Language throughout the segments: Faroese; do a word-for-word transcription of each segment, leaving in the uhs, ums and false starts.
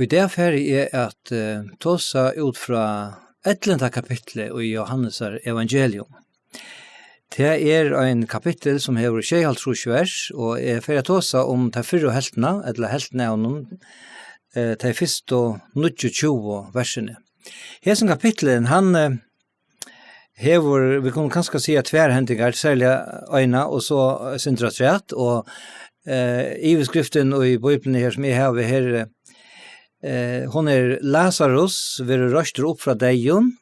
Og í dag fari eg at, eh, tosa út frá ellivta kapitli í Jóhannesar evangelium. Tað er ein kapittul, sum hevur sjeyoghálvtrýss vers, og eg fari at tosa um ta fyrru helvtina, ella helvtina av honum, eh, tey fyrstu níggjuogtjúgu versini. Hesin kapitturin, hann, eh, hevur, vit kunnu kanska siga tvær hendingar, serliga eina, og so eitt sindur afturat, og, eh, yvirskriftin í Bíbliuni her, sum eg havi her, eh, hon er: Lasarus verður reistur upp frá deyðum,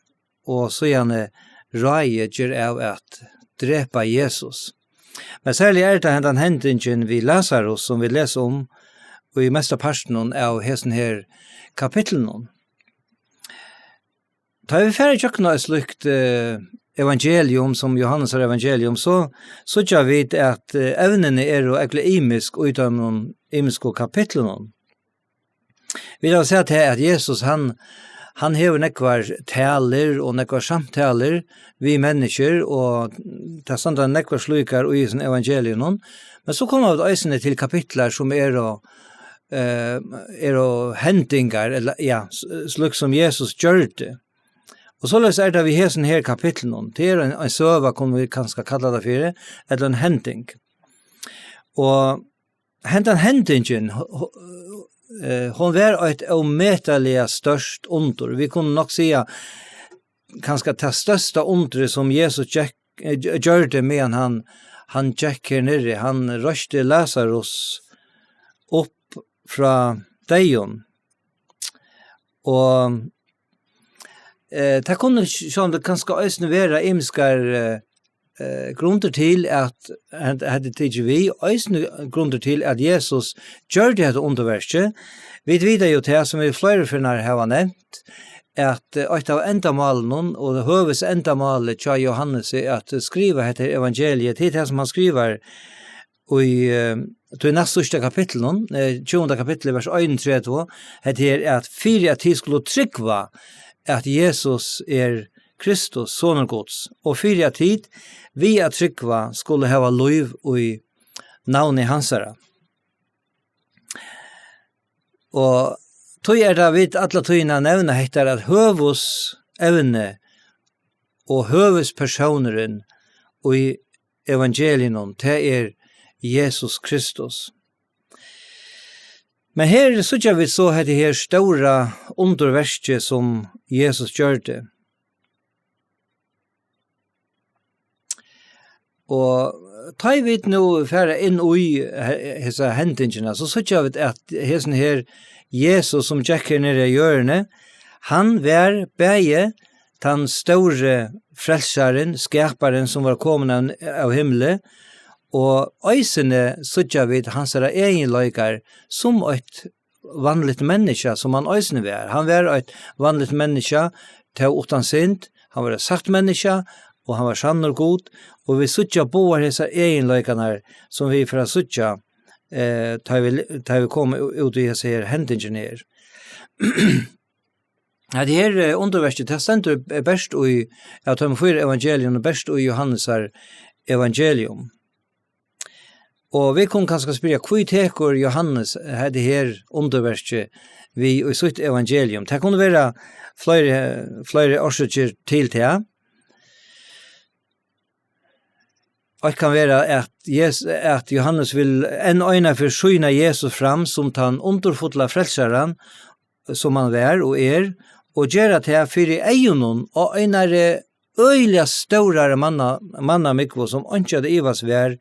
og síðani ráðið ger av at drepa Jesus. Men serliga er tað hendan hendingin við Lasarus, sum vit lesa um í mesta partinum av hesum her kapitlinum. Tá vit fara ígjøgnum eitt slíkt, eh, evangelium sum Jóhannesar evangelium, so síggja vit, at, eh, evnini eru ógvuliga ymisk í teimum ymisku kapitlunum. Vit hava sæð tað, at Jesus, hann, hann hevur nógvar talur og nógvar samtalur við menniskjur, og tað standa nógvar slíkar í hesum evangeliunum. Men so koma vit eisini til kapitlar sum eru, eh, eru hendingar, ella, ja, s-, slíkt sum Jesus gjørdi. Og soleiðis er tað við hesum her kapitlinum. Tað er ein, ein søga, kunnu vit kanska kalla tað fyri, ella ein hending. Og hendan hendingin, ho-, ho-, eh, hon var eitt ómetaliga stórt undur. Vit kunnu nokk siga, kanska tað størsta undrið, sum Jesus gekk, eh, gj-, gjørdi, meðan hann, hann gekk her niðri. Hann reisti Lasarus upp frá deyðum. Og, eh, tað kunnu sj-, sjálvandi kanska eisini vera ymiskar, eh, eh, grundir til, at hetta, hetta er tikið við, eisini grundir til, at Jesus gjørdi hetta undurverkið. Vit vita jú tað, sum vit fleiri ferðir hava nevnt, at, eh, eitt av endamálunum, og høvuðsendamálið hjá Jóhannesi at skriva hetta her evangeliið, tað er tað, sum hann skrivar í, eh, tí næst síðsta kapitlinum, eh, tjúgunda kapitli, vers einogtretivu, hetta her, at fyri at tit skulu trúgva, at Jesus er Kristus, Sonur Guds, og fyri at tit við at trúgva skulu hava lív í navni hansara. Og tí er tað, vit alla tíðina nevna hetta, at høvuðsevni og høvuðspersónurin í evangeliinum, tað er Jesus Kristus. Men her síggja vit so hetta her stóra undurverkið, sum Jesus gjørdi. Og tá ið vit nú fara inn í he-, hesa hendingina, so síggja vit, at hesin her Jesus, sum gekk her niðri á jørðini, hann var bæði tann stóri frelsarin, skaparin, sum var komin av, av himli, og eisini síggja vit hansara eginleikar sum eitt vanligt menniskja, sum hann eisini var. Hann var eitt vanligt menniskja, tó uttan synd. Hann var eitt satt menniskja, og hann var sannur Gud. Og vit síggja báðar hesar eginleikarnar, sum vit fara at síggja, eh, tá vit, tá vit koma ú-, út í hesa her hendingina her. Hetta her, eh, undurverkið, tað stendur, eh, bert í, av teimum fýra evangelium, bert í Jóhannesar evangelium. Og vit kunnu kanska spyrja, hví tekur Jóhannes hetta her undurverkið við í sítt evangelium? Tað kunnu vera fleiri, fleiri orsøkir til tað. Eitt kann vera, at Jes-, at Jóhannes vil enn eina ferð sýna Jesus fram sum tann undurfulla frelsaran, sum hann var og er, og gera tað fyri eygunum á einari øgiliga stórari manna-, mannamúgvu, sum einki at ivast var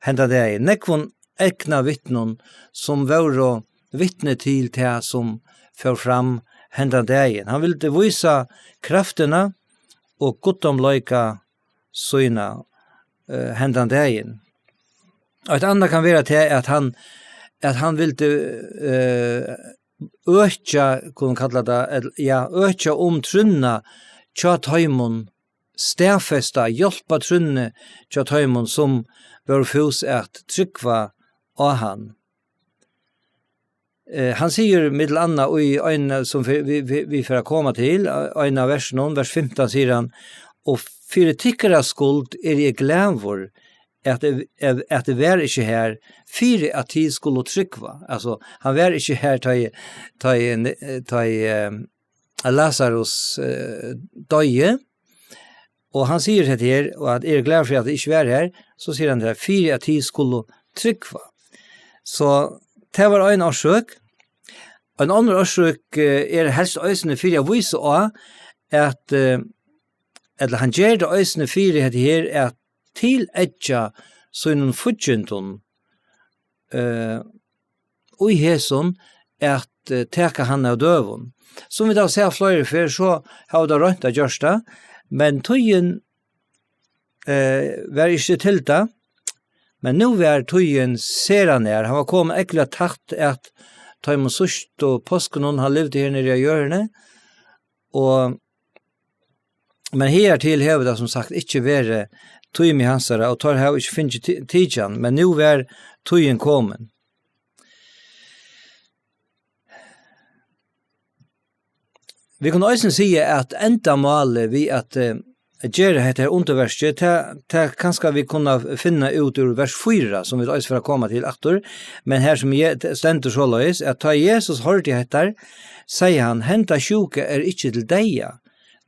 henda dagin. Nógvum eygnavitnum, sum vóru vitni til tað, sum fór fram henda dagin. Hann vildi vísa kraftina og guddómleika sína, eh, hendan dagin. Og eitt annað kann vera tað, at hann, at hann vildi, eh, økja, kunnu kalla tað, ell-, ja, økja um trúnna hjá teimum, staðfesta, hjálpa trúnni hjá teimum, sum vóru fús at trúgva á hann. Eh, hann sigur millum annað í ein, sum vi, vi, vi, vit fara at koma til, eh, ein av versunum, vers fimtan, sigur hann: "Og fyri tykkara skuld eri eg glaður, at eg, at, at eg var ikki her, fyri at tit skulu trúgva. Altso, hann var ikki her, tá eg, tá eg, tá eg, eh, at Lazarus, eh, doyði, og hann sigur hetta her, og at eg eri glaður fyri, at eg ikki var her, so sigur hann tað, fyri at tit skulu trúgva. So, tað var ein orsøk. Ein annar orsøk, eh, er helst eisini fyri at vísa á, at, eh, ella hann ger tað eisini fyri hetta her, at tileggja sínum fíggindum, eh, í hesum at, eh, taka hann av døgum. Sum vit hava sæð fleiri ferð, so hava teir roynt at gjørt tað, men tíðin, eh, var ikki til tað. Men nú var tíðin sera nær. Hann var komin ógvuliga tætt at teimum síðstu páskunum, hann livdi her niðri á jørðini. Og, men higartil hevur tað sum sagt ikki verið tími hansara, og teir hava ikki fingið ti-, tikið hann, men nú var tíðin komin. Vit kunnu eisini siga, at endamálið við at, eh, at gera hetta her undurverkið, tað, tað kanska vit kunna finna út úr vers fýra, sum vit eisini fara at koma til aftur, men her sum Je-, stendur soleiðis, at tá Jesus hoyrdi hetta, segði hann: "Henda sjúka er ikki til deyða,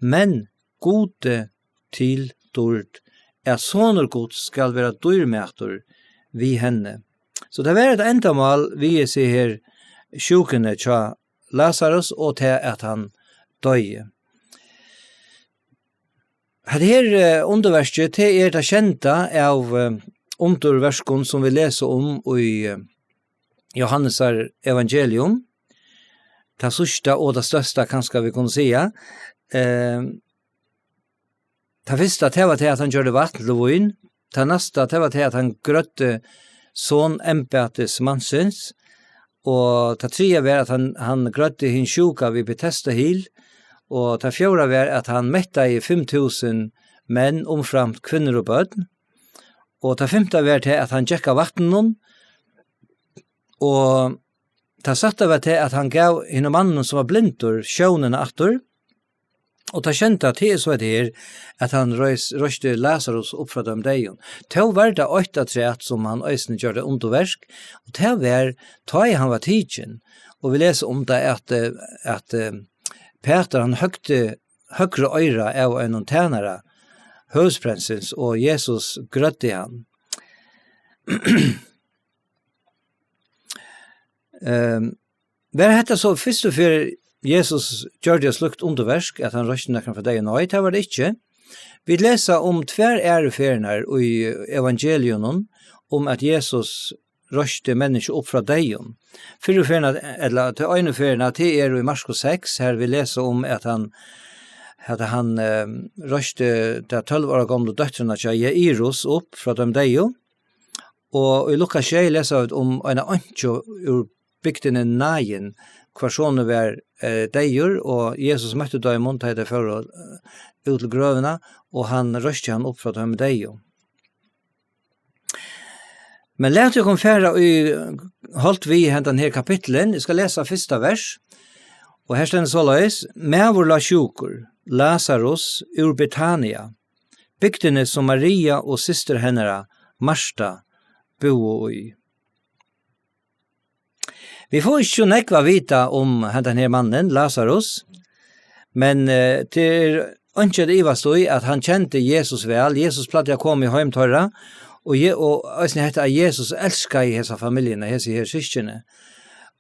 men Gudi til dýrd, at sonur Guds skal vera dýrmætur við henni." So tað var eitt endamál við hesi her sjúkuni hjá Lazarus og tað, at hann doyði. Hetta her, eh, undurverkið, tað er tað kenda av, eh, undurverkum sum vit lesa um í, eh, Jóhannesar evangelium. Tað síðsta og tað størsta, kanska vit kunnu siga. Eh, tað fyrsta, tað var tað, at hann gjørdi vatn til vín. Tað næsta, tað var tað, at hann grøddi son embætismansins. Og tað triðja var, at hann, hann grøddi hin sjúka við Betesda hil. Og tað fjórða var, at hann mettaði fimm túsund menn, umframt kvinnur og børn. Og tað fimta var tað, at hann gekk á vatninum. Og tað sætta var tað, at hann gav hinum manninum, sum var blindur, sjónina aftur. Og tað sjeynda, tað er so hetta her, at hann reis-, reisti Lazarus upp frá teimum deyðu. Tó var tað eitt afturat, sum hann eisini gjørdi undurverk, og tað var, tá ið hann var tikin. Og vit lesa um tað, at, eh, at, eh, Pætur, hann høgdi høgra oyra av einum tænara høvuðsprinsins, og Jesus grøddi hann. Ehm, var hetta so fyrstu ferð, Jesus gjørdi eitt slíkt undurverk, at hann reisti nakran frá deyðum? Nei, tað var tað ikki. Vit lesa um tvær aðrar ferðir í evangeliunum, um at Jesus reisti menniskju upp frá deyðum. Fyrru ferðina, ella til einu ferðina, tað er í Markus seks, har vit lesa um, at hann, at hann, eh, reisti ta tólv ára gomlu dóttrina hjá Jairus upp frá teimum deyðu. Og í Lukas sjey lesa vit um eina einkju úr bygdini Nain, hvør sonur var, eh, deyður, og Jesus møtti teimum, tá ið teir fóru, eh, út til grøvina, og hann reisti hann upp frá teimum deyðu. Men lat okkum fara í holt við hendan her kapitlin. Eg skal lesa fyrsta vers. Og her stendur soleiðis: Maður lá sjúkur, Lazarus úr Betania, bygdini, sum Maria og systir hennara, Marta, búðu í. Vit fáa ikki so nógv at vita um hendan her mannin, Lazarus, men, eh, tað er einki at ivast í, at hann kendi Jesus væl. Jesus plagdi at koma í heim teirra, og Je-, og eisini hetta, at Jesus elskaði hesa familjuna, hesi her systkini.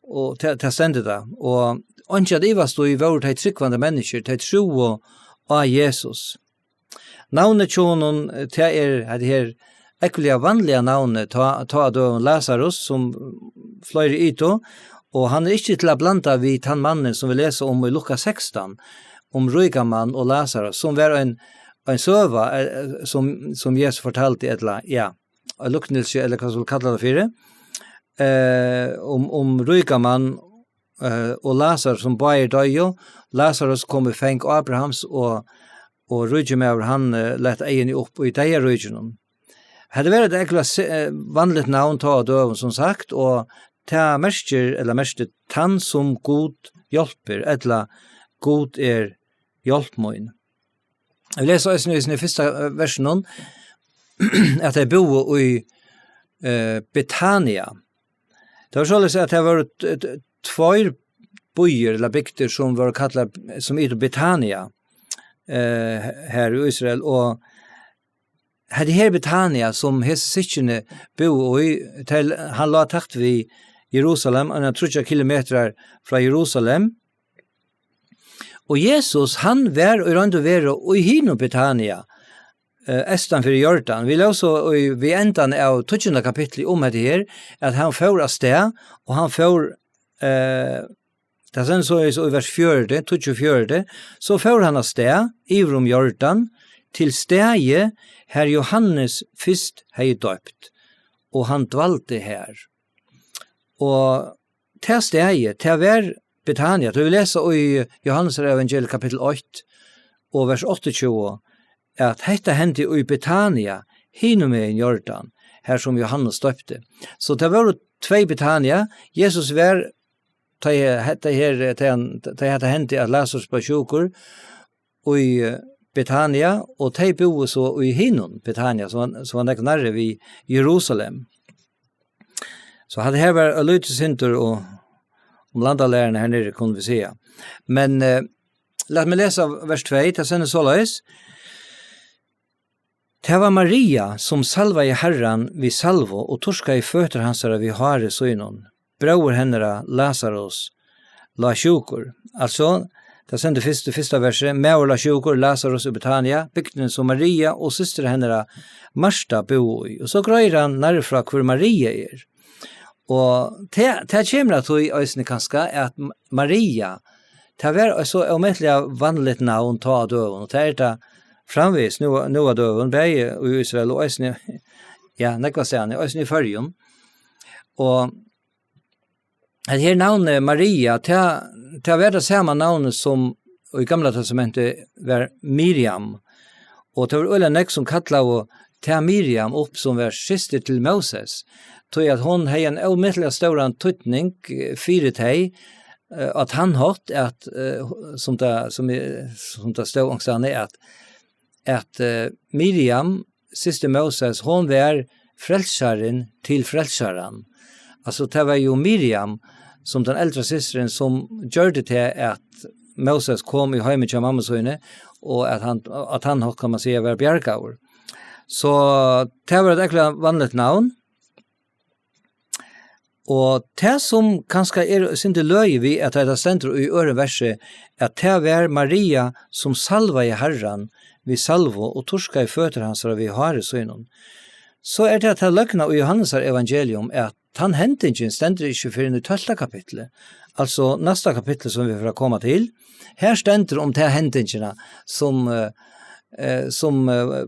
Og tað, tað stendur tað. Og einki at ivast í, vóru tey trúgvandi menniskjur, tey trúðu á Jesus. Navnið hjá honum, eh, tað er, hetta her ógvuliga vanliga navnið, tá, tá á døgum, Lazarus, sum fleiri itu, og hann er ikki til at blanda við tann mannin, sum vit lesa um í Lukas sekstan, um ríkan mann og Lazarus, sum var ein, ein søga, eh, eh, sum, sum Jesus fortaldi, ella, ja, ein líknilsi, ella hvat skal kalla tað fyri, eh, um, um ríkan mann, eh, og Lazarus, sum báðir doyðu. Lazarus kom í fang Abrahams, og, og ríki maður, hann, eh, læt eyguni upp í deyðaríkinum. Hetta var eitt ógvuliga se-, eh, vanligt navn tá á døgum, sum sagt, og tað merkir, ella merkti tann, sum Gud hjálpir, ella Gud er hjálp mín. Eg lesi eisini í sinni fyrsta, eh, versinum. at tey búðu í, eh, Betania. Tað var soleiðis, at tað vóru t-, t-, tveir býir ella bygdir, sum vóru kallaðar, sum hitu Betania, eh, her í Ísrael, og hetta her Betania, sum hesi systkini búðu í, tey, hann lá tætt við Jerusalem, einar tríggjar kilometrar frá Jerusalem. Og Jesus, hann var í roynd og veru í hinum Betania, eh, eystan fyri Jordan. Vit lósu í, við endan av tíggjunda kapitli um hetta her, at hann fór av stað, og hann fór, eh, tað stendur soleiðis í vers fjøruti, tíggju fjøruti, so fór hann av stað yvir um Jordan til staðið, har Jóhannes fyrst hevði doypt, og hann dvaldi har. Og tað staðið, tað var Betania. Tá vit lesa í Jóhannesar evangeliet kapittul eitt og vers áttaogtjúgu, at hetta hendi í Betania, hinumegin Jordan, har sum Jóhannes doypti. So tað vóru tvey Betania. Jesus var, tá ið hetta her, tá hann, tá ið hetta hendi, at Lasarus bleiv sjúkur, í, eh, Betania, og tey búðu so í hinum Betania, sum var, sum var nógv nærri við Jerusalem. So hatta her var eitt lítið sindur og um landalæruna her niðri, kunnu vit siga. Men, eh, lat meg lesa vers tvey, tað stendur soleiðis: Tað var Maria, sum salvaði Harran við salvu og turkaði føtur hansara við hári sínum. Bróðir hennara, Lasarus, lá sjúkur. Altso, tað stendur fyrst í fyrsta versi: Maður lá sjúkur, Lasarus í Betania, bygdin sum Maria og systir hennara, Marta, búðu í. Og so greiðir hann nærri frá, hvør Maria er. Og tað, tað kemur at tí eisini kanska, at M-, Maria, tað var eitt so ómetaliga vanligt navn tá á døgum, og tað er tað framvegis nú, nú á døgum, bæði í Ísrael og eisini, ja, nógvastaðni, eisini í Føroyum. Og hetta her navnið Maria, tað, tað var tað sama navnið sum í Gamla Testamenti var Miriam. Og tað var øgiliga nógv sum kallaðu ta Miriam upp, sum var systir til Móses. Tí at hon hevði ein ómetaliga stóran týdning, eh, fyri tey, eh, á tann hátt at, eh, sum tað, sum, eh, sum tað stóð onkustaðni, at, at, eh, Miriam, systir Móses, hon var frelsarin til frelsaran. Altso, tað var jú Miriam, sum tann eldra systirin, sum gjørdi tað at Móses kom í heimin hjá mammu síni, og at hann, at hann, kann man siga, var bjargaður. So tað var eitt ógvuliga vanligt navn. Og tað, sum kanska er eitt sindur løgið við, at hetta stendur í øðrum versi, at tað var Maria, sum salvaði Harran við salvu og turkaði føtur hansara við hári sínum, so er tað tað løgna í Jóhannesar evangelium, at tann hendingin stendur ikki fyrr enn í tólvta kapitli, altso næsta kapitli, sum vit fara at koma til. Her stendur um ta hendingina, sum, eh, eh, sum, eh,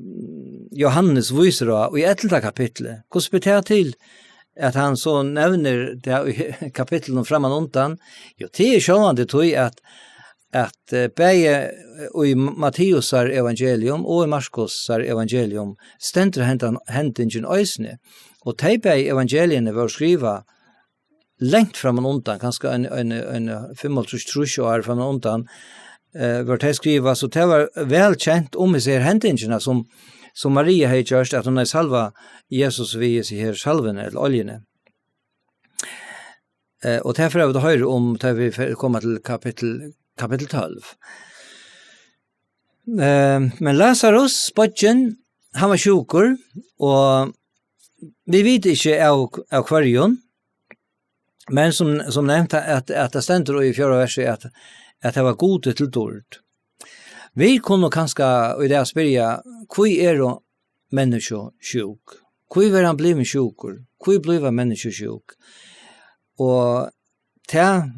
Jóhannes vísir á í ellivta kapitli. Hvussu ber tað til, at hann so nevnir tað í kapitlinum framman undan? Jú, tað er sjálvandi tí, at, at, eh, bæði, eh, í Matteusar evangelium og í Markusar evangelium stendur hendan hendingin eisini. Og tey bæði evangeliini vóru skrivað langt framman undan, kanska ein, ein, ein fimmoghálvtrýss, trýss ár framman undan, eh, vóru tey skrivað, so tað var væl kent um hesi her hendingina, sum, sum Maria hevði gjørt, at hon hevði salvað Jesus við hesi her salvuni, ella oljuni. Eh, og tað fara vit at hoyra um, tá vit fer, koma til kapittul, kapittul tólv. Eh, men Lasarus, beiggin, hann var sjúkur, og vit vita ikki av, av hvørjum, men sum, sum nevnt, at, at tað stendur í fjórða versi, at, at tað var Gudi til dýrd. Vit kunnu kanska í dag spyrja, hví eru menniskju sjúk? Hví verður hann blivin sjúkur? Hví blíva menniskju sjúk? Og tað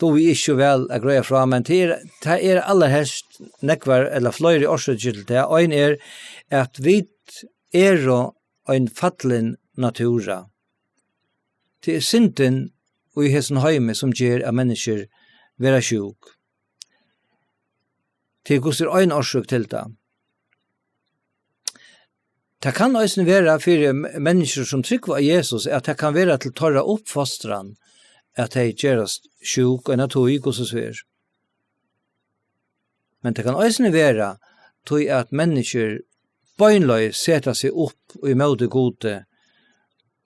dugi eg ikki so væl at greiða frá, men tað er, tað er allarhelst nógvar ella fleiri orsøkir til tað. Ein er, at vit eru ein fallin natúra. Tað er syndin í hesum heimi, sum ger, at menniskjur verða sjúk. Tað er hvussu er ein orsøk til tað. Tað kann eisini vera fyri m-, menniskjur, sum trúgva á Jesus, at tað kann vera til teirra uppfostran, at tey gerast sjúk eina tíð, hvussu so er. Men tað kann eisini vera, tí at menniskjur beinleiðis seta seg upp ímóti Gudi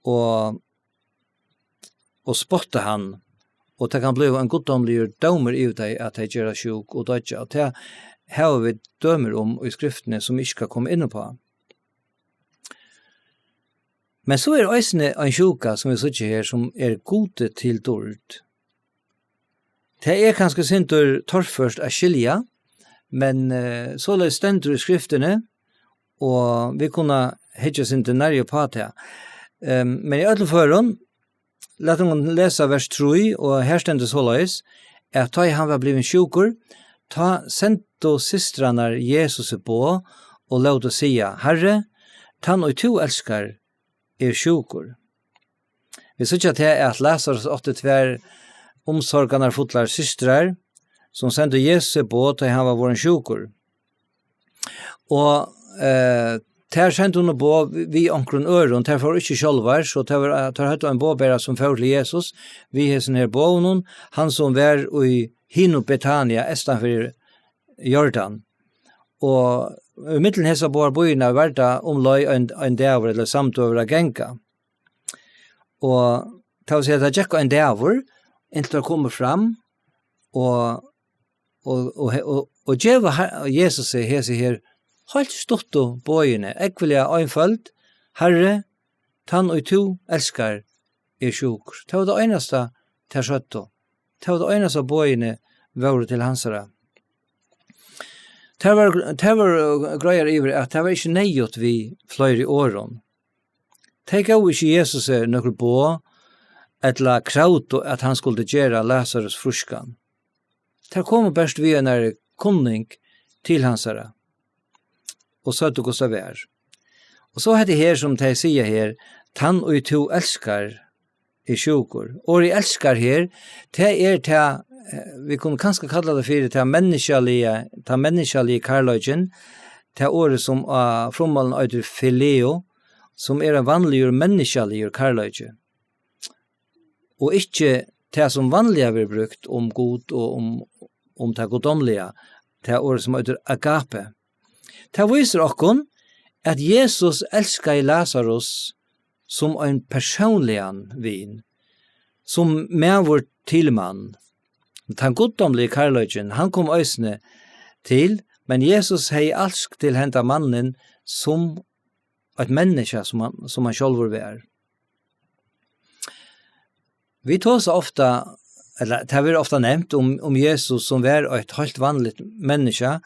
og, og spotta hann, og tað kann blíva ein guddómligur dómur yvir tey, at tey gerast sjúk og doyggja. Og tað hava vit dømir um í Skriftini, sum eg ikki skal koma inn uppá. Men so er eisini ein sjúka, sum vit síggja her, sum er Gudi til dýrd. Tað er kanska sindur torført at skilja, men, eh, soleiðis stendur í Skriftini, og vit kunna hyggja sindur nærri uppá tað. Ehm, men í øllum førum, lat okkum lesa vers trý, og her stendur soleiðis, at tá ið hann var blivin sjúkur, tá sendu systrarnar Jesusi boð og lótu siga: Harri, tann ið tú elskar, er sjúkur. Vit síggja tað, at Lasarus átti tvær umsorganarfullar systrar, sum sendu Jesusi boð, tá ið hann var vorðin sjúkur. Og, eh, tær sendu hon boð við, við onkrum øðrum, tær fóru ikki sjálvar, so tær var, tær høvdu ein boðbera, sum fór til Jesus við hesum her boðunum, hann sum var í hinu Betania, eystan fyri Jordan. Og í millum hesar báðar býirnar var tað umleið ein, ein dagur ella samdøgur at ganga. Og tað vil siga, tað gekk ein dagur, inntil teir komu fram, og, og, og, og, og geva Har-, Jesusi hesi her heilt stuttu boðini, ógvuliga einføld: Harri, tann ið tú elskar, er sjúkur. Tað var tað einasta, tær søgdu. Tað var tað einasta boðini vóru til hansara. Tær vóru, tær vóru greiðar yvir, at tað var ikki neyðugt við fleiri orðum. Tey góvu ikki Jesusi nøkur boð ella kravdu, at hann skuldi gera Lasarus frískan. Tær komu bert við einari kunning til hansara og søgdu, hvussu tað var. Og so hetta her, sum tey siga her: Tann, ið tú elskar, er sjúkur. Orðið elskar her, tað er tað, eh, vit kunnu kanska kalla tað fyri tað menniskjaliga, tað menniskjaligi kærleikin, tað orðið, sum á frummálinum eitur phileo, sum er ein vanligur menniskjaligur kærleiki. Og ikki tað, sum vanliga verður brúkt um Gud og um, um tað guddómliga, tað orðið, sum eitur agape. Tað vísir okkum, at Jesus elskaði Lasarus sum ein persónligan vin, sum maður til mann. Tann guddómligi kærleikin, hann kom eisini til, men Jesus hevði alsk til henda mannin sum eitt menniskja, sum hann, sum hann sjálvur var. Vit tosa ofta, ella tað verður ofta nevnt um, um Jesus, sum var eitt heilt vanligt menniskja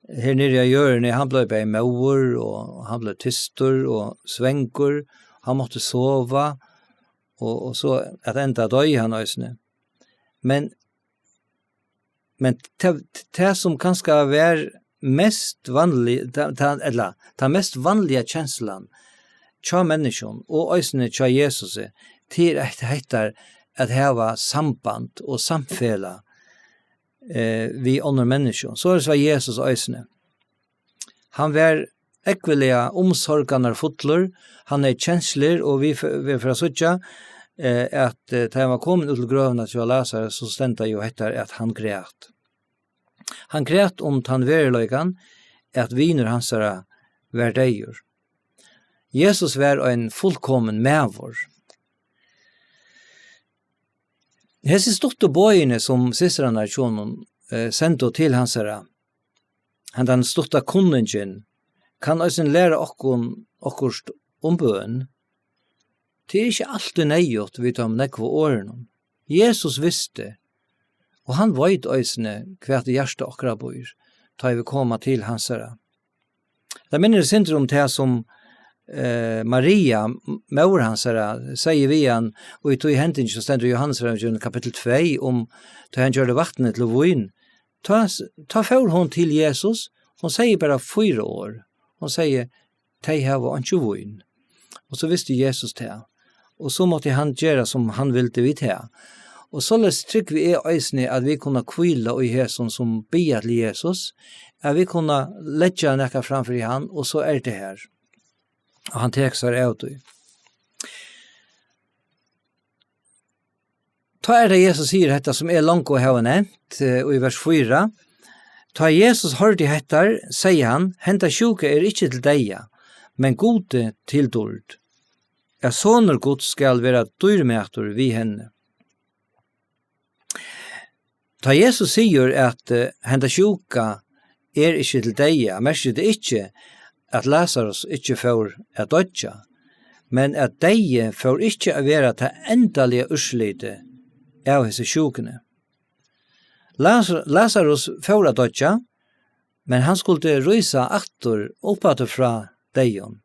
her niðri á jørðini. Hann bleiv bæði móður, og hann bleiv tystur og svangur. Hann mátti sova, og, og so at enda doyði hann eisini. Men Men tað, tað sum kanska var mest vanlig, tað, tað, ella, tað mest vanliga kenslan hjá menniskjum og eisini hjá Jesusi, tað er eitt, hetta at hava samband og samfelag, eh, við onnur menniskju. Soleiðis var Jesus eisini. Hann var ógvuliga umsorganarfullur, hann hevði kenslur, og vit f-, vit fara at síggja, eh, at, eh, tá hann var komin út til grøvina hjá Lasarus, so stendur jú hetta, at hann græt. Hann græt um tann veruleikan, at vinur hansara var deyður. Jesus var ein fullkomin maður. Hesi stuttu boðini, sum systrarnar hjá honum, eh, sendu til hansara, hendan stutta kunningin, kann eisini læra okkum okkurt um bøn. Tað er ikki altíð neyðugt við teimum nógvu orðunum. Jesus visti, og hann veit eisini, hvat í hjarta okkara býr, tá ið vit koma til hansara. Tað minnir sindur um tað, sum, eh, Maria, m-, móðir hansara, segði við hann, og í tí hending, sum stendur í Jóhannes evangelium kapittul tvey, um tá hann gjørdi vatnið til vín. Tá s-, tá fór hon til Jesus, hon segði bara fýra orð. Hon segði: "Tey hava einki vín." Og so visti Jesus tað. Og so mátti hann gera, sum hann vildi við tað. Og soleiðis trúgvi eg eisini, at vit kunna hvíla í hesum, sum biðja til Jesus, at vit kunna leggja nakað fram fyri hann, og so er tað her. Og hann tekur sær av tí. Tá er tað, Jesus sigur hetta, sum eg longu havi nevnt, eh, í vers fýra: Tá Jesus hoyrdi hettar, segði hann: "Henda sjúka er ikki til deyða, men Gudi til dýrd, at sonur Guds skal vera dýrmætur við henni." Tá Jesus sigur, at, eh, henda sjúka er ikki til deyða, merkir tað ikki, at Lazarus ikki fór at doyggja, men at deyði fór ikki at vera tað endaliga úrslitið av hesi sjúkuni. Las-, Lazarus fór at doyggja, men hann skuldi rísa aftur upp aftur frá deyðum.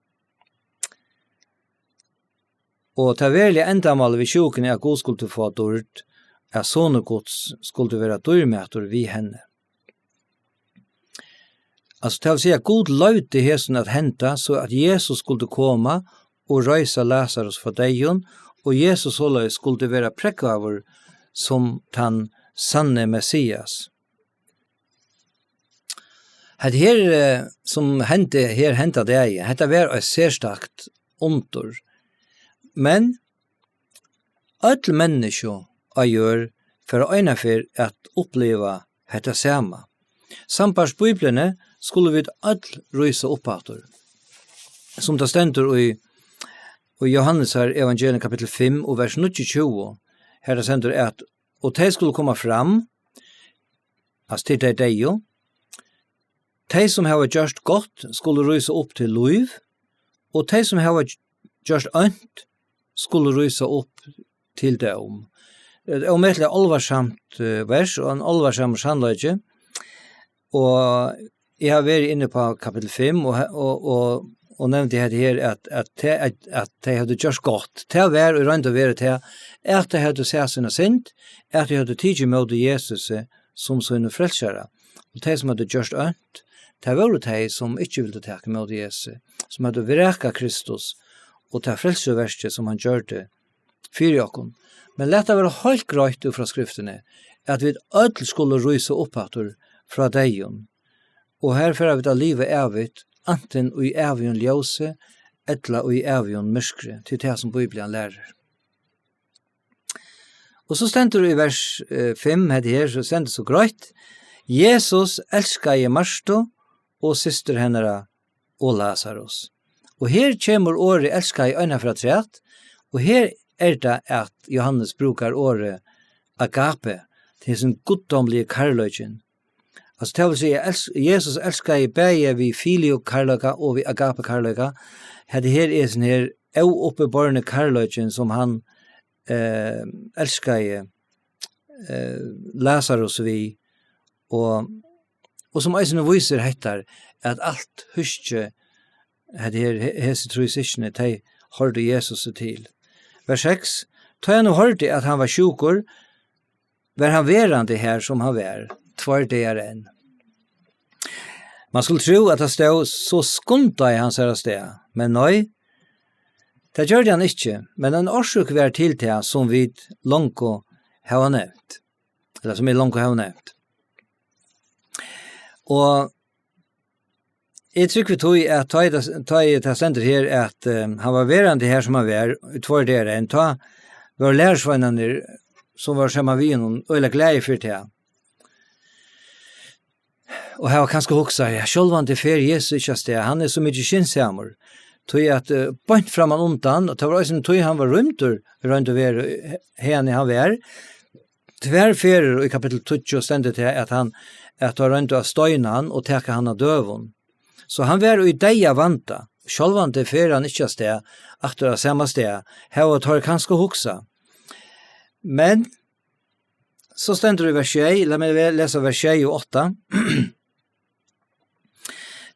Og tað veruliga endamálið við sjúkuni, at Gud skuldi fáa dýrd, at sonur Guds skuldi vera dýrmætur við henni. Altso, tað vil siga, at Gud loyvdi hesum at henda, so at Jesus skuldi koma og reisa Lazarus frá deyðum, og Jesus soleiðis skuldi vera prógvaður sum tann sanni Messias. Hetta her, eh, sum hendi her henda dagin, hetta var eitt serstakt undur. Men øll menniskju á jørð fara einaferð at uppliva hetta sama. Sambært Bíbliuni skulu vit øll rísa upp aftur. Sum tað stendur í, í Jóhannesar evangelium kapittul fimm og vers níggjuogtjúgu, har tað stendur at: "Og tey skulu koma fram," altso til tey deyðu, "tey sum hava gjørt gott skulu rísa upp til lív, og tey sum hava gjørt ónt skulu rísa upp til dóm." Eitt ómetaliga álvarsamt, eh, vers og ein álvarsamur sannleiki. Og eg havi verið inni á kapittul fimm og he-, og, og, og nevndi hetta her, at, at te-, at, at tey høvdu gjørt gott. Tað var í roynd og veru tað, at tey høvdu sæð sína synd, at tey høvdu tikið ímóti Jesusi sum sínum frelsara. Og tey, sum høvdu gjørt ónt, tað vóru tey, sum ikki vildu taka ímóti Jesusi, sum høvdu vrakað Kristus og tað frelsuverkið, sum hann gjørdi fyri okkum. Men lat tað vera heilt greitt út frá Skriftini, at vit øll skulu rísa upp aftur frá deyðum, og har fara vit at liva ævigt, antin í ævigum ljósi ella í ævigum myrkri, til tað sum Bíblian lærir. Og so stendur í vers, eh, fimm, hetta her, so stendur so greitt: "Jesus elskaði Martu og systur hennara og Lazarus." Og her kemur orðið elskaði einaferð afturat, og her er tað, at Jóhannes brúkar orðið agape, til sín guddómligi kærleikin. Altso, tað vil siga, els-, Jesus elskaði bæði við filio kærleika og við agape kærleika. Hetta her er sín her óuppiborni kærleikin, sum hann, eh, elskaði, eh, Lazarus við, og, og sum eisini vísir hetta, at alt húskið, hetta her, he-, hesi trý systkini, tey hoyrdu Jesusi til. Vers seks: "Tá hann nú hoyrdi, at hann var sjúkur, var hann verandi har, sum hann var, tveir dagar enn." Man skuldi trúð, at tað stóð: "So skundaði hann sær av stað." Men nei, tað gjørdi hann ikki, men ein orsøk var til tað, sum vit longu hava nevnt, ella sum eg longu havi nevnt. Og eg trúgvi tí, at tá ið tað, tá ið tað stendur her, at, eh, hann var verandi har, sum hann var, í tveir dagar enn, tá vóru lærisveinarnir, sum vóru saman við honum, øgiliga glaðir fyri tað. Og hava kanska hugsað: "Ja, sjálvandi fer Jesus ikki av stað, hann er so mikið skinsamur." Tí at, eh, beint framman undan, og tað var eisini tí hann var rýmdur, í roynd og veru, eh, haðani hann var. Tvær ferðir í kapittul tíggju stendur tað, at hann, at teir royndu at steina hann og taka hann av døgum. So hann var í deyðavanda. Sjálvandi fer hann ikki av stað, aftur av sama stað, hava teir kanska hugsað. Men so stendur í vers sjey, lat meg ve-, lesa vers sjey og átta.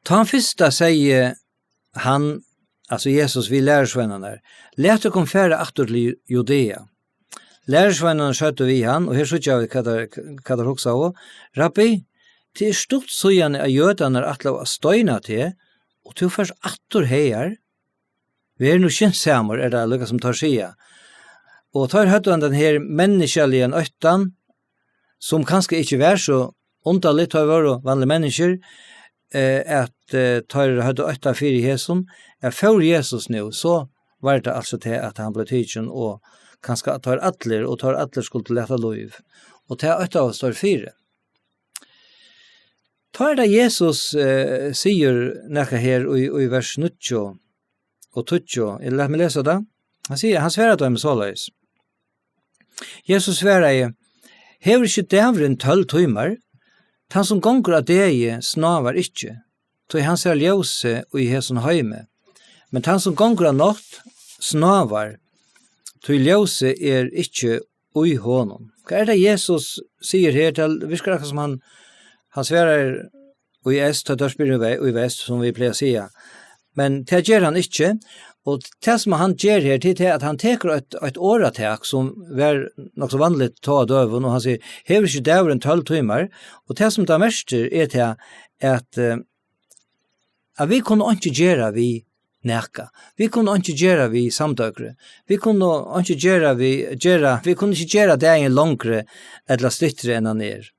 Tá fyrsta segði hann, altso Jesus við lærisveinarnar: "Lat okkum fara aftur til Ju-, Judea." Lærisveinarnir søgdu við hann, og her síggja vit, hvat teir, hvat teir hugsaðu: "Rabbi, tað er stutt síðani, at jødarnir ætlaðu at steina teg, og tú fert aftur hagar. Ver nú skinsamur," er tað líka sum teir siga. Og teir høvdu hann, tann her menniskjaligan óttan, sum kanska ikki var so undarligt, teir vóru vanligir menniskjur, eh, at, eh, teir høvdu ótta fyri hesum, at fór Jesus nú, so var tað altso tað, at hann bleiv tikin, og kanska at teir allir, og teir allir skuldu lata lív. Og tað óttaðust teir fyri. Tá er tað Jesus, eh, sigur nakað her í, í vers níggju og tíggju. Lat meg lesa tað. Hann sigur, hann svarar teimum soleiðis. Jesus svaraði: "Hevur ikki dagurin tólv tímar? Tann sum gongur á degi snávar ikki, tí hann sær ljósið í hesum heimi. Men tann sum gongur á nátt snávar, tí ljósið er ikki í honum." Hvat er tað Jesus sigur her? Tað virkar akkurát sum hann, hann svarar í eystur, tá teir spyrja í ve-, í vest, sum vit plaga at siga. Men tað ger hann ikki, og tað sum hann ger her, tað er tað at hann tekur eitt, eitt orðatak sum var nokk so vanligt tá á døgum, og hann sigur: "Hevur ikki dagurin tólv tímar?" Og tað sum tað merkir er tað at, eh, at vit kunnu einki gera við nakað. Vit kunnu einki gera við samdøgrið. Vit kunnu einki gera við, gera, vit kunnu ikki gera dagin longri ella styttri enn hann er.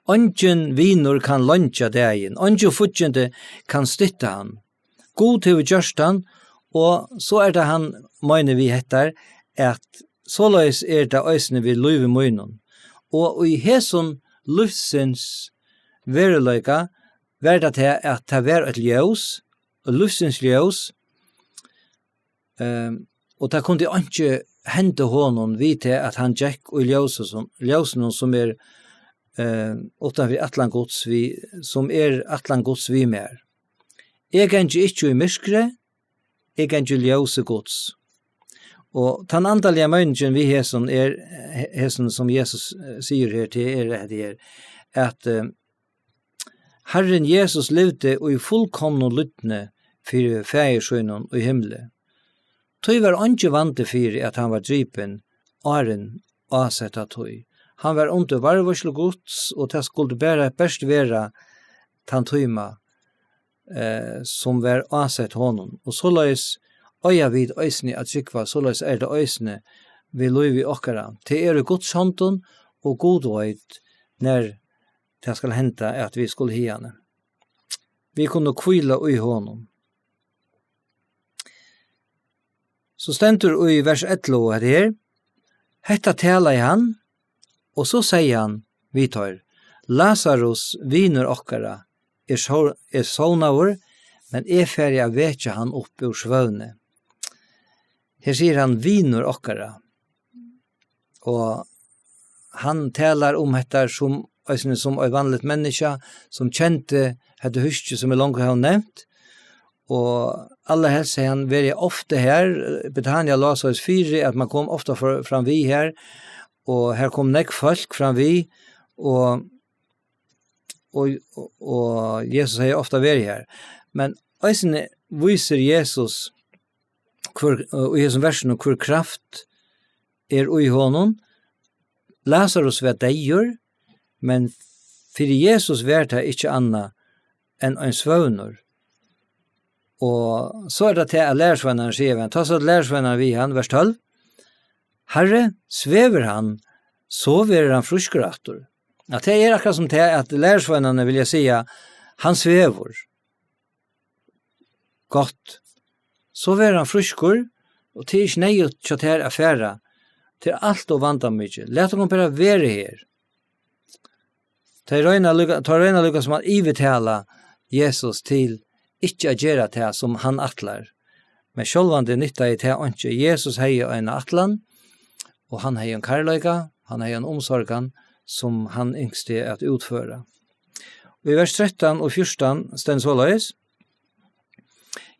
Eingin vinur kann leingja dagin, eingin fíggindi kann stytta hann. Gud hevur gjørt hann, og so er tað hann meinar við hetta, at soleiðis er tað eisini við lívi mínum. Og í hesum lívsins veruleika var tað tað, at tað var eitt ljós, og lívsins ljós, ehm, og tað kundi einki henda honum við tað, at hann gekk í ljósi sum, ljósinum sum er, ehm, uttan fyri ætlan Guds við, sum er ætlan Guds við mær. Eg gangi ikki í myrkri, eg gangi í ljósi Guds. Og tann andaliga meiningin við hesum er, he-, hesum sum Jesus, eh, sigur her til, er hetta her, at, eh, Harrin Jesus livdi í fullkomnu lydni fyri Faðir sínum í himli. Tí var eingin vandi fyri, at hann var dripin, áðrenn ásetta tíð. Hann var undir varðveitslu Guds, og tað skuldi bara bert vera tann tíma, eh, sum var ásett honum. Og soleiðis eiga vit eisini at trúgva, soleiðis er tað eisini við lívi okkara. Tað er í Guds hondum, og Gud veit, nær tað skal henda, at vit skulu hiðani. Vit kunnu hvíla í honum. So stendur í vers ellivu hetta her: "Hetta talaði hann, og so segði hann við teir: Lasarus, vinur okkara, er sov-, er sovnaður, men eg fari at vekja hann upp úr svøvni." Her sigur hann: "Vinur okkara." Og hann talar um hetta sum, eisini sum eitt vanligt menniskja, sum kendi hetta húskið sum eg longu havi nevnt. Og allarhelst hevði hann verið ofta her. Betania lá soleiðis fyri, at man kom ofta for-, fram við her, og her kom nógv fólk fram við, og, og, og Jesus hevði ofta verið her. Men eisini vísir Jesus, hvør, í hesum versinum, hvør kraft er í honum. Lasarus var deyður, men fyri Jesus var tað ikki annað enn ein svøvnur. Og so er tað tað, at lærisveinarnir siga við hann, tá søgdu lærisveinarnir við hann, vers tólv: "Harri, svevur hann, so verður hann frískur aftur." At tað er akkurát sum tað, at lærisveinarnir vilja siga: "Hann svevur." Gott. So verður hann frískur, og tað er ikki neyðugt hjá tær at fara. Tað er alt ov vandamikið. Lat okkum bara vera her. Tey royna líka, tey royna líka sum at yvirtala Jesus til ikki at gera tað sum hann ætlar. Men sjálvandi nyttaði tað einki. Jesus hevði eina ætlan, og hann hevði ein kærleika, hann hevði ein umsorgan, sum hann ynskti at útføra. Og í vers trettan og fjúrtan stendur soleiðis: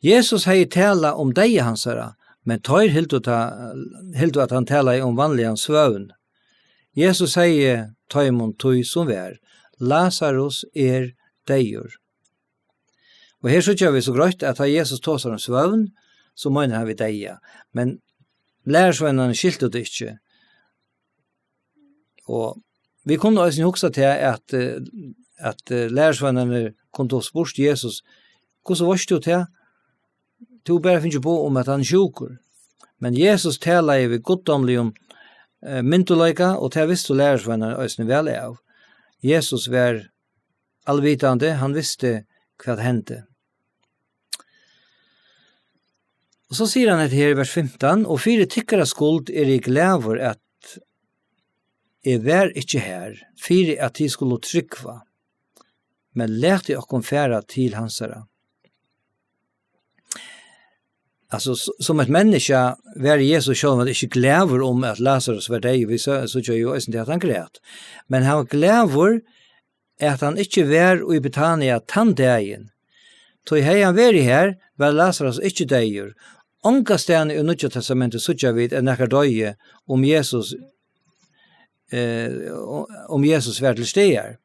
Jesus hevði talað um deyða hansara, men teir hildu ta-, hildu, at hann talaði um vanligan svøvn. Jesus segði teimum tí sum var: "Lasarus er deyður." Og her síggja vit so greitt, at tá Jesus tosar um svøvn, so meinar hann við deyða. Men lærisveinarnir skiltu tað ikki. Og vit kunnu eisini hugsa til at, eh, at, eh, lærisveinarnir kundu spurt Jesus: "Hvussu veitst tú tað? Tú bara fingið boð um, at hann er sjúkur." Men Jesus talaði við guddómligum, eh, myndugleika, og tað vistu lærisveinarnir eisini væl av. Jesus var alvitandi, hann visti, hvat hendi. Og so sigur hann hetta her í vers fimtan: "Og fyri tykkara skuld eri eg glaður, at eg var ikki har, fyri at tit skulu trúgva." men latið okkum fara til hansara. Altso, s-, sum eitt menniskja var Jesus sjálvandi ikki glaður um, at Lazarus var deyður. Vit sá, síggja jú eisini, at hann græt. Men hann var glaður, at hann ikki var í Betania tann dagin. Tí hevði hann verið har, var Lazarus ikki deyður. Ongastaðni í Nýggja Testamenti síggja vit, at nakar doyði, um Jesus, eh, um Jesus var til staðar.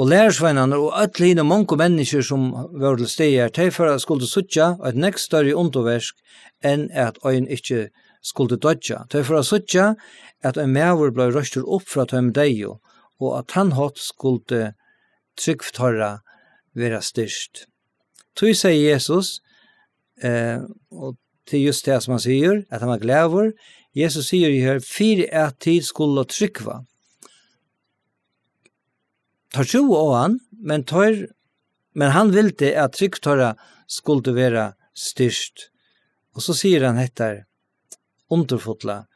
Og lærisveinarnir og øll hini mongu menniskju, sum vóru til staðar, tey fóru at skuldu síggja eitt nógv størri undurverk, enn at ein ikki skuldi doyggja. Tey fóru at síggja, at ein maður bleiv reistur upp frá teimum deyðu, og á tann hátt skuldi trúgv teirra vera styrkt. Tí segði Jesus, eh, og tað er júst tað, sum hann sigur, at hann var glaður. Jesus sigur jú her, fyri at tit skulu trúgva. Teir trúðu á hann, men teir, men hann vildi, at trúgv teirra skuldi vera styrkt. Og so sigur hann hetta undurfulla: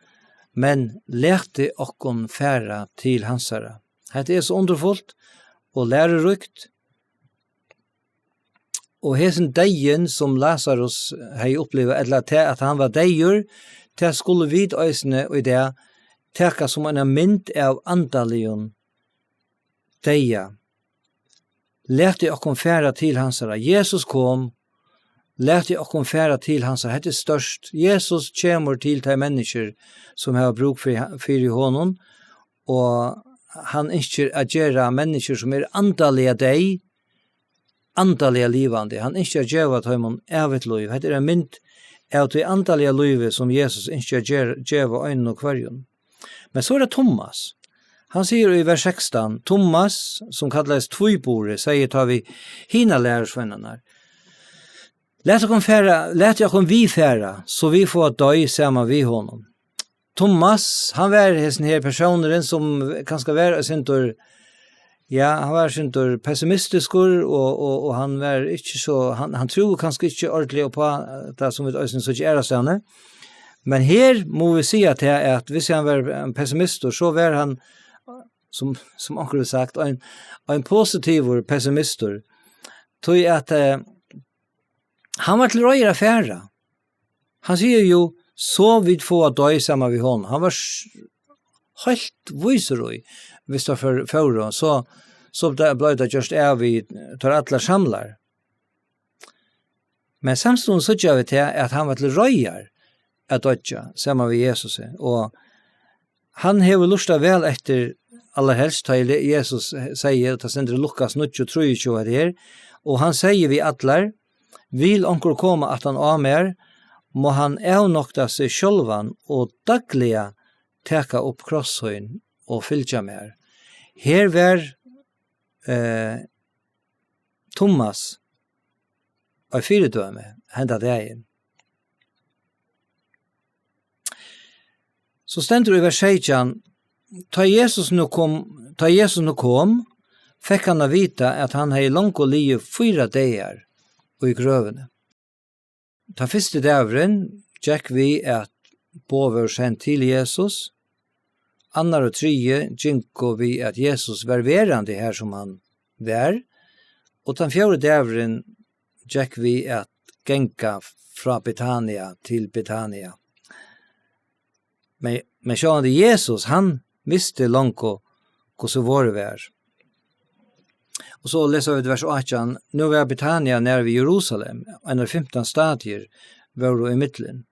"Men latið okkum fara til hansara." Hetta er so undurfult og læruríkt. Og hesin deyðin, sum Lazarus hevði upplivað, ella tað, at hann var deyður, tað skulu vit eisini í dag taka sum eina mynd av andaligum deyða. "Latið okkum fara til hansara." Jesus kom, "Latið okkum fara til hansara." Hetta er stórt. Jesus kemur til tey menniskju, sum hava brúk fyri, fyri honum, og hann ynskir at gera menniskju, sum eru andaliga deyð, andaliga livandi. Hann ynskir at geva teimum evigt lív. Hetta er ein mynd av tí andaliga lívi, sum Jesus ynskir at ger-, geva einum og hvørjum. Men so er tað Thomas. Hann sigur í vers sekstan, Thomas, sum kallaðist Tvíburi, segði tá við hinar lærisveinarnar: "Lat okkum fara, lat okkum við fara, so vit fáa doyð saman við honum." Thomas, hann var hesin her persónurin, sum kanska var eitt sindur, ja, hann var eitt sindur pessimistiskur, og, og, og hann var ikki so, hann, hann trúði kanska ikki ordiliga upp á, eh, tað, sum vit eisini síggja aðrastaðni. Men her má vit siga tað, at viss hann var ein pessimistur, so var hann, sum, sum onkur hevur sagt, ein, ein positivur pessimistur. Tí at, eh, hann var til reiðar at fara. Hann sigur jú, "So vit fáa doyð saman við honum." Hann var s-, heilt vísur í, viss teir fór-, fóru, so, so bleiv, bleiv tað gjørt av við teir allar samlar. Men samstundis síggja vit tað, at hann var til reiðar at doyggja saman við Jesusi, og hann hevur lurtað væl eftir, allarhelst, tá ið Jesus segði, og tað stendur í Lukas níggju trýogtjúgu, hetta her, og hann segði við allar: "Vil onkur koma aftan á mær, má hann avnokta seg sjálvan og dagliga taka upp kross sín og fylgja mær." Her var, eh, Thomas eitt fyridømi henda dagin. So stendur í vers seytjan: "Tá Jesus nú kom, tá Jesus nú kom, fekk hann at vita, at hann hevði longu ligið fýra dagar í grøvini." Tann fyrsti dagurin gekk við, at boð vóru send til Jesus. Annar og triði gingu við, at Jesus var verandi har, sum hann var. Og tann fjórði dagurin gekk við at ganga frá Betania til Betania. Men, men sjálvandi Jesus, hann visti longu, hvussu vorðið var. Og so lesa vit vers átjan: "Nú var Betania nær við Jerusalem, einar fimtan stadier vóru ímillum."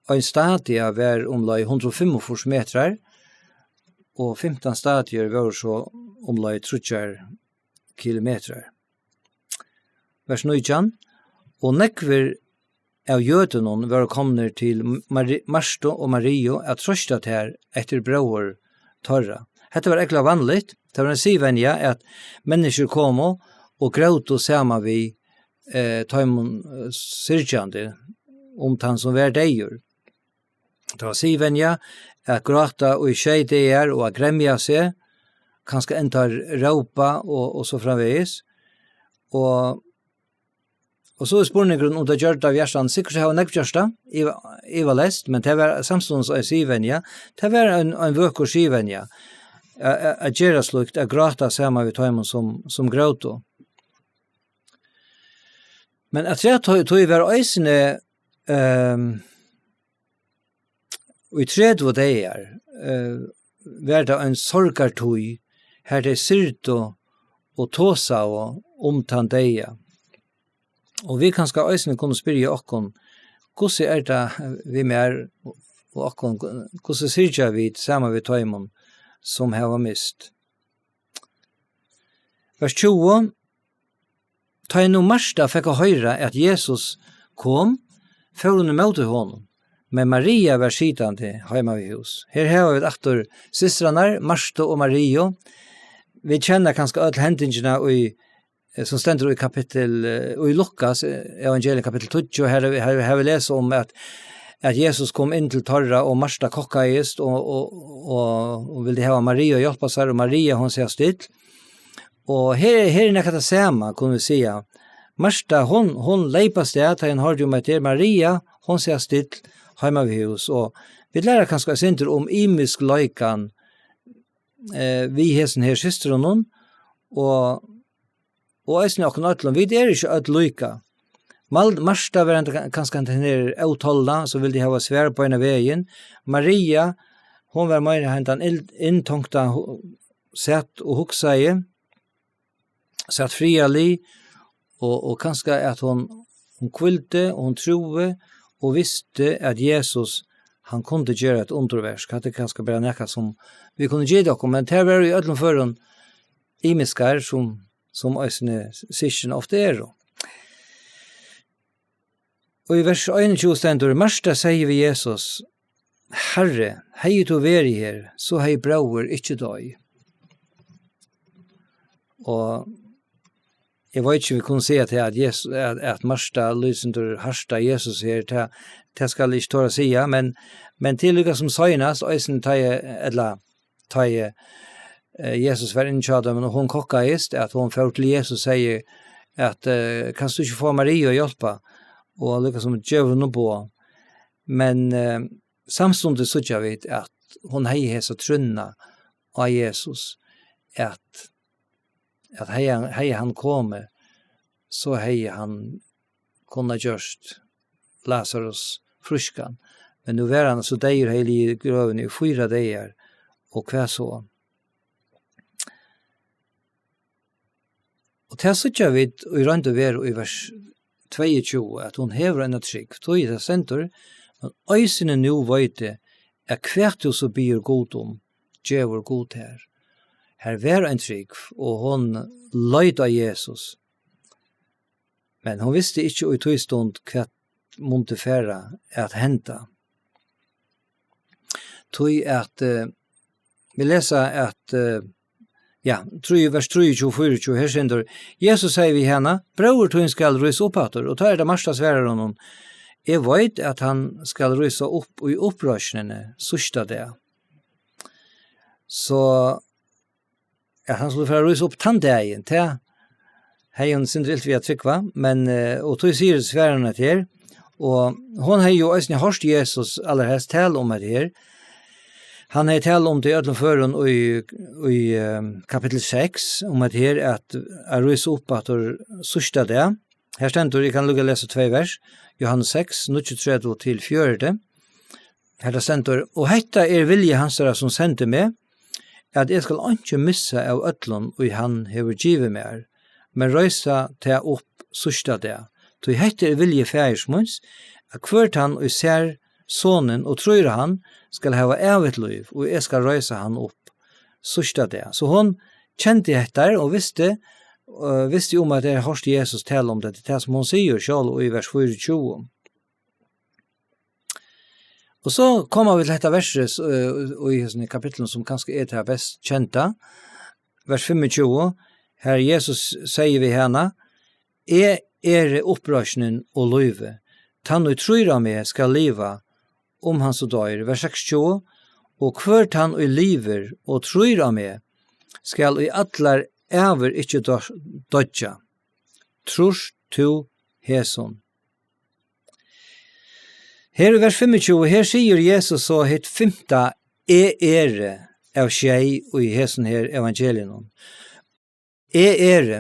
Ein stadia var umleið hundrað og fimmogfýrs metrar, og fimtan stadier vóru so umleið tríggjar kilometrar. Vers nítjan: "Og nógvir av jødunum vóru komnir til Mari-, Martu og Mariu at trøsta tær eftir bróður teirra." Hetta var ógvuliga vanligt. Tað var ein siðvenja, at menniskjur komu og grótu saman við, eh, teimum, eh, syrgjandi um tann, sum var deyður. Tað var siðvenja at gráta í sjey dagar og at gremja seg, kanska enntá rópa og, og so framvegis. Og, og so er spurningurin, um tað gjørdi av hjartanum. Sikkurt hava nógv gjørt tað, iva-, ivaleyst, men tað var samstundis ein siðvenja. Tað var ein, ein vøkur siðvenja. at, at, at gera slíkt, at gráta saman við teimum, sum, sum grótu. Men afturat tí, tí var eisini, ehm, í tretivu dagar, eh, var tað ein sorgartíð, har tey syrgdu og tosaðu um tann deyða. Og vit kanska eisini kunnu spyrja okkum, hvussu er tað við mær og okkum, hvussu syrgja vit saman við teimum, sum hava mist? Vers tjúgu. Tá ið nú Marta fekk at hoyra, at Jesus kom, fór hon ímóti honum, men Maria var sitandi heima við hús. Her hava vit aftur systrarnar, Martu og Mariu. Vit kenna kanska øll hendingina í, eh, sum stendur í kapittul, eh, í Lukas, eh, evangelium kapittul tíggju, her, her, her vit lesa um at, at Jesus kom inn til teirra, og Marta kokkaðist og, og, og, og vildi hava Maria at hjálpa sær, og Maria, hon sat still. Og her, her er nakað tað sama, kunnu vit siga. Marta, hon, hon leyp avstað, tá hon hoyrdi um at tað er Maria, hon sat still heima við hús. Og vit læra kanska eitt sindur um ymiskleikan, eh, við hesum her systrunum, og, og eisini okkum øllum. Vit eru ikki øll líka. Mal-, Marta var enda ka-, kanska hendan her ótolna, sum vildi hava svar beinan vegin. Maria, hon var meira hendan ill-, inntongta, hu-, sat og hugsaði, sat friðarlig, og, og kanska at hon, hon hvíldi, og hon trúði, og visti, at Jesus, hann kundi gera eitt undurverk. Hatta er kanska bara nakað, sum vit kunnu gita okkum, men tað var í øllum førum ymiskar, sum, sum eisini systkin ofta eru. Og í vers einogtjúgu stendur: Marta segði við Jesus: Harri, hevði tú verið her, so hevði bróðir ikki doyð. Og eg veit ikki, um vit kunnu siga til at Jesus, at, at Marta lýsir hart á Jesus her, tað, tað skal eg ikki tora at siga, men, men til líka sum seinast, eisini tá eg, ella tá eg, eh, Jesus var inni hjá teimum, og hon kokkaðist, at hon fór til Jesus og segði at, eh, kanst tú ikki fáa Maria at hjálpa? Og líka sum gevur honum boð. Men, eh, samstundis síggja vit, at hon hevði hesa trúnna á Jesus, at, at hevði hann, hevði hann komið, so hevði hann kunnað gjørt Lazarus frískan. Men nú var hann so deyður, hevði ligið í grøvini í fýra dagar, og hvat so? Og tað síggja vit í roynd og veru í vers tveyogtjúgu, at hon hevur eina trúgv. Tí tað stendur: Men eisini nú veit eg, at hvat tú so biður Gud um, gevur Gud tær. Har var ein trúgv, og hon leit á Jesus. Men hon visti ikki í tí stund, hvat mundi fara at henda. Tí at, eh, vit lesa at, eh, ja, trý, vers trýogtjúgu, fýraogtjúgu, her stendur: Jesus segði við hana: Bróðir tín skal rísa upp aftur. Og tá er tað Marta svarar honum: Eg veit, at hann skal rísa upp í uppreisnini síðsta dag. So at hann skuldi fara at rísa upp tann dagin, tað hevði hon sindur ilt við at trúgva, men, eh, og tí sigur, svarar hann hetta her, og hon hevði jú eisini hoyrt Jesus allarhelst tala um hetta her. Hann hevði talað um tað í øllum førum í, í, eh, kapittul seks, um hetta her at, at rísa upp aftur síðsta dag. Her stendur, eg kann líka lesa tvey vers, Jóhannes seks, níggjuogtretivu til fjøruti. Hetta stendur: Og hetta er vilji hansara, sum sendi meg, at eg skal einki missa av øllum, ið hann hevur givið mær, men reisa tað upp síðsta dag. Tí hetta er vilji Faðirs míns, at hvør tann, ið sær Sonin og trýr á hann, skal hava ævigt lív, og eg skal reisa hann upp síðsta dag. So hon kendi hetta og visti, eh, visti um, at hon hevði hoyrt Jesus tala um tað, tað sum hon sigur sjálv í vers fýraogtjúgu. Og so koma vit til hetta versið, eh, í hesum kapitlinum, sum kanska er tað best kenda, vers fimmogtjúgu, har Jesus segði við hana: Eg eri uppreisnin og lívið. Tann, ið trýr á meg, skal liva, um hann so doyr. Vers seksogtjúgu: Og hvør tann, ið livir og trýr á meg, skal í allar ævir ikki do-, doyggja. Trýrt tú hesum? Her í vers fimmogtjúgu, her sigur Jesus so hitt fimta: Eg eri, av sjey í hesum her evangeliunum. Eg eri,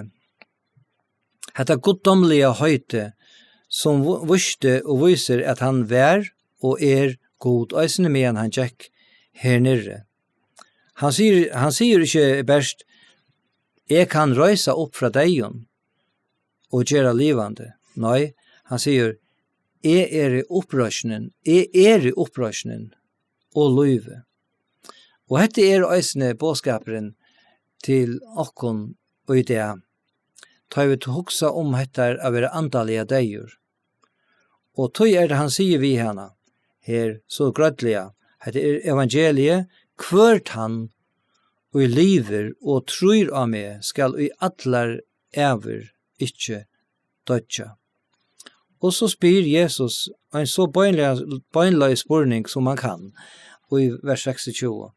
hetta guddómliga heitið, sum vo-, vísti og vísir, at hann var og er Gud, eisini meðan hann gekk her niðri. Hann sigur, hann sigur ikki bert, "Eg kann reisa upp frá deyðum og gera livandi." Nei, hann sigur, "Eg eri uppreisnin, eg eri uppreisnin og lívið." Og hetta er eisini boðskapurin til okkum í dag, tá vit hugsa um hetta at vera andaliga deyður. Og tí er tað, hann sigur við hana her so grøtliga, hetta er evangeliið, "Hvør tann, ið livir og trýr á meg, skal í allar ævir ikki doyggja." Og so spyr Jesus ein so beinleiðis, beinleiðis spurning, sum man kann, í vers seksogtjúgu.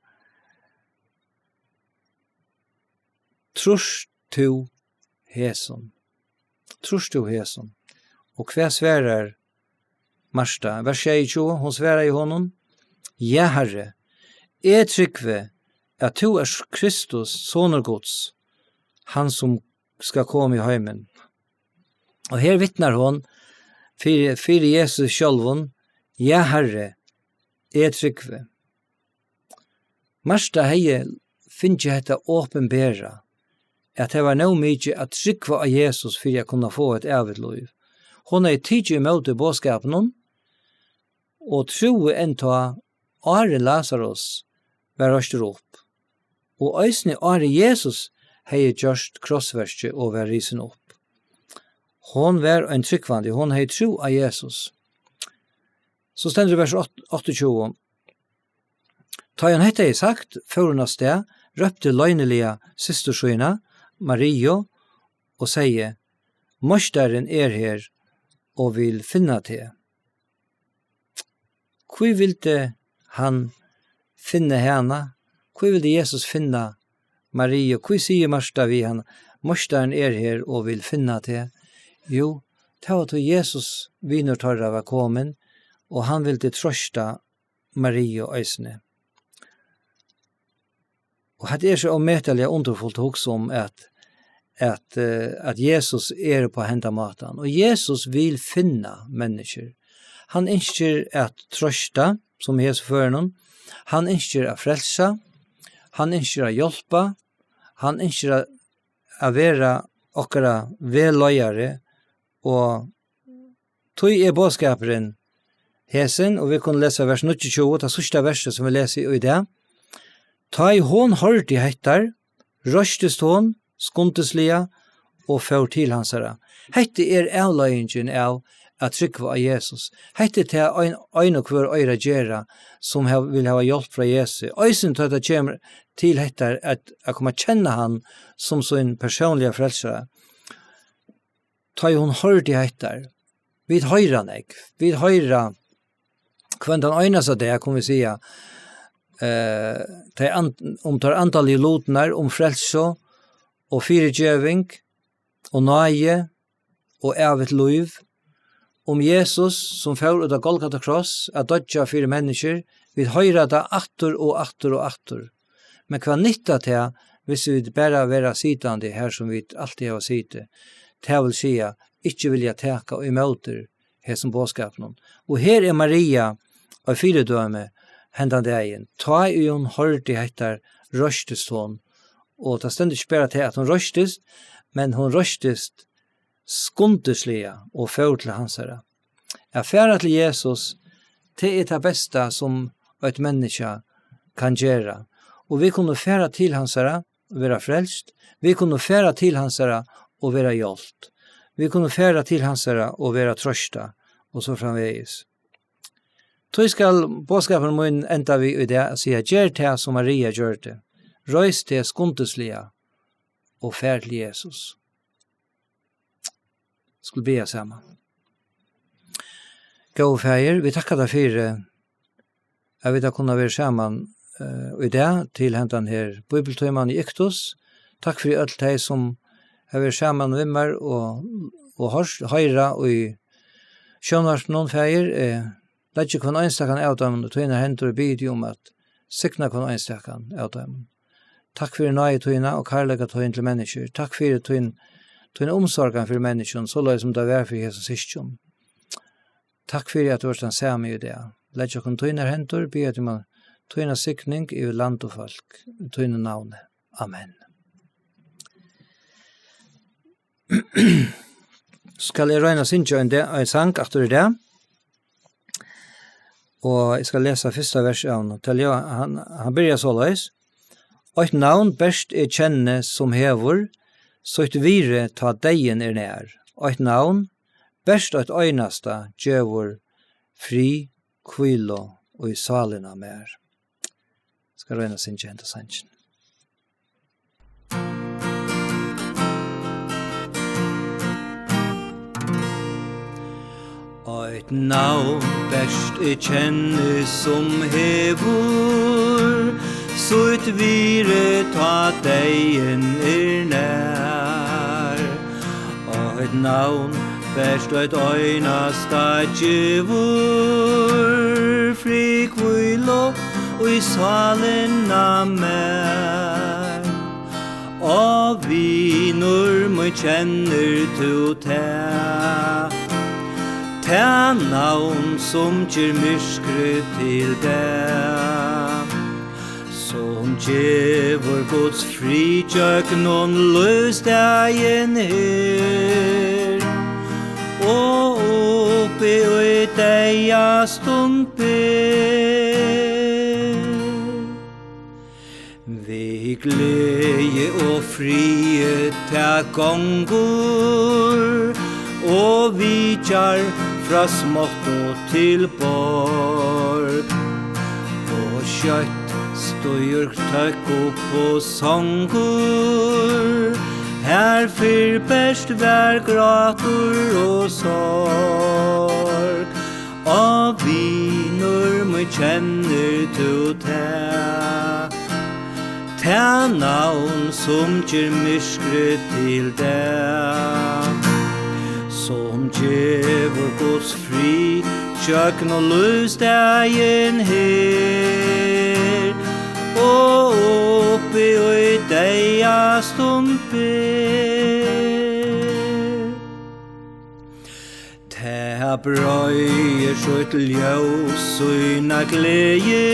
"Trýrt tú hesum? Trýrt tú hesum?" Og hvat svarar Marta? Vers sjeyogtjúgu, hon svarar honum, "Ja, Harri, eg trúgvi, at tú ert Kristus, sonur Guds, hann sum skal koma í heimin." Og her vitnar hon fyri, fyri Jesus sjálvum, "Ja, Harri, eg trúgvi." Marta hevði fingið hetta opinbera, at tað var nóg mikið at trúgva á Jesus fyri at kunna fáa eitt ævigt lív. Hon hevði tikið ímóti boðskapinum og trúði enntá, áðrenn Lasarus var reistur upp, og eisini áðrenn Jesus hevði gjørt krossverkið og var risin upp. Hon var ein trúgvandi, hon hevði trú á Jesus. So stendur í vers átta-, áttaogtjúgu, "Tá ið hon hetta hevði sagt, fór hon av stað, rópti loyniliga systur sína, Mariu, og segði, 'Meistarin er her og vil finna teg.'" Hví vildi hann finna hana? Hví vildi Jesus finna Mariu? Hví sigur Marta við hann, "Meistarin er her og vil finna teg"? Jú, tað var tí Jesus, vinur teirra, var komin, og hann vildi trøsta Mariu eisini. Og hetta er so ómetaliga undurfult at hugsa um, at, at, eh, at Jesus er á henda mátan. Og Jesus vil finna menniskju. Hann ynskir at trøsta, sum í hesum førinum. Hann ynskir at frelsa. Hann ynskir at hjálpa. Hann ynskir at, at vera okkara vegleiðari, og tí er boðskapurin hesin, og vit kunnu lesa vers níggjuogtjúgu, tað síðsta versið, sum vit lesa í dag. "Tá ið hon hoyrdi hettar, reistist hon skundisliga og fór til hansara." Hetta er avleiðingin av at trúgva á Jesus. Hetta er tað ein, ein og hvør eigur at gera, sum hav-, vil hava hjálp frá Jesusi. Eisini tá tað kemur til hetta at, at koma at kenna hann sum sín persónliga frelsara. Tá ið hon hoyrdi hettar. Vit hoyra nógv. Vit hoyra hvønn tann einasta dag, kunnu vit siga, eh, tey and-, um tær andaligu lutirnar, um frelsu og fyrigeving og náði og ævigt lív, um Jesus, sum fór út á Golgata kross at doyggja fyri menniskjur. Vit hoyra tað aftur og aftur og aftur. Men hvat nyttar tað, hvis vit bara verða sitandi her, sum vit altíð hava sitið? Tað vil siga, ikki vilja taka ímóti hesum boðskapinum. Og her er Maria eitt fyridømi hendan dagin. Tá ið hon hoyrdi hetta, reistist hon. Og tað stendur ikki bara til, at hon reistist, men hon reistist skundisliga og fór til hansara. At fara til Jesus, tað er tað besta, sum eitt menniskja kann gera. Og vit kunnu fara til hansara og vera frelst. Vit kunnu fara til hansara og vera hjálpt. Vit kunnu fara til hansara og vera trøstað, og so framvegis. Tí skal boðskapurin mín enda við í dag at siga: Ger tað, sum Maria gjørdi. Reis teg skundisliga og far til Jesus. Skulu biðja saman. Góði Faðir, vit takka tær fyri, at vit hava kunnað vera saman, eh, í dag til hendan her bíbliutíman í Iktus. Takk fyri øll tey, sum hava verið saman við mær og, og hoyrt, hoyra í sjónvarpinum, Faðir. Eh, leggi hvønn einstakan av teimum í tínar hendur og biði teg um at Signa hvønn einstakan av teimum. Takk fyri náði tína og kærleika tín til menniskjur. Takk fyri tín, tína umsorgan fyri menniskjum, soleiðis sum tað var fyri hesum systkinum. Takk fyri, at tú ert tann sami í dag. Legg okkum tínar hendur, biðja teg um tína signing yvir land og fólk, í tínum navni. Amen. Skal eg royna at syngja ein, de-, ein sang aftur í dag? Og eg skal lesa fyrsta vers av honum. Tað ljóðar, hann, hann byrjar soleiðis: Eitt navn bert eg kenni, sum hevur sítt virði, tá deyðin er nær. Eitt navn, bert eitt einasta, gevur frið, hvílu í sálina mær. Skal royna at syngja henda sangin. Eitt navn bert eg kenni, sum hevur sítt virði, tá deyðin er nær. Eitt navn bert eitt einasta gevur frið, hvílu í sálina mær. Á, vinur mín, kennir tú tað? Tað navn, sum ger myrkrið til dag, sum gevur Guds frið gjøgnum lívsdagin her, og uppi í deyðastund ber. Við gleði og friði tað gongur og vitjar frá smáttu til borg. Og skjótt stígur tøkk upp og songur, har fyrr bert var grátur og sorg. Á, vinur mín, kennir tú tað? Tað navn, sum ger myrkrið til dag, sum gevur Guds frið gjøgnum lívsdagin her, og uppi í deyðastund ber. Tað breiðir sítt ljós, sína gleði,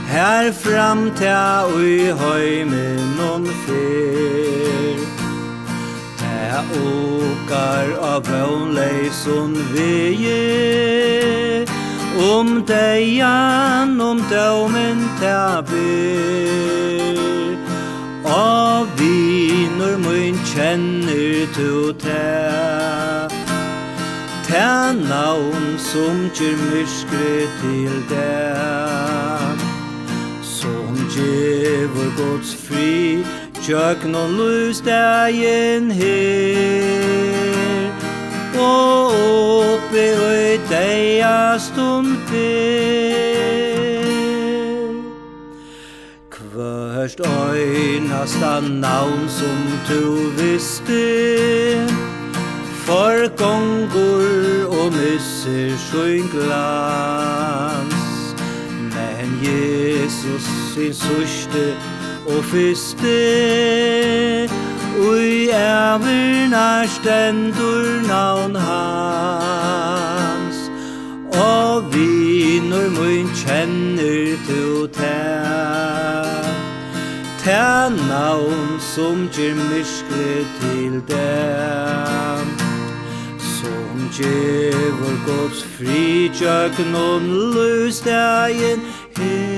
har fram tað í heiminum fer. Tað ukar á vónleysum vegi, um deyðan, um dómin tað ber. Á, vinur mín, kennir tú tað? Tað navn, sum ger myrkrið til dag, sum gevur Guds frið gjøgnum lívsdagin her, og uppi í deyðastund ber. Hvørt einasta navn, sum tú visti, forgongur og missir sín glans. Men Jesus, hin síðsti og fyrsti, í ævir nær stendur navn hans. Á, vinur mín, kennir tú tað? Tað navn, sum ger myrkrið til dag, sum gevur Guds frið gjøgnum lívsdagin her.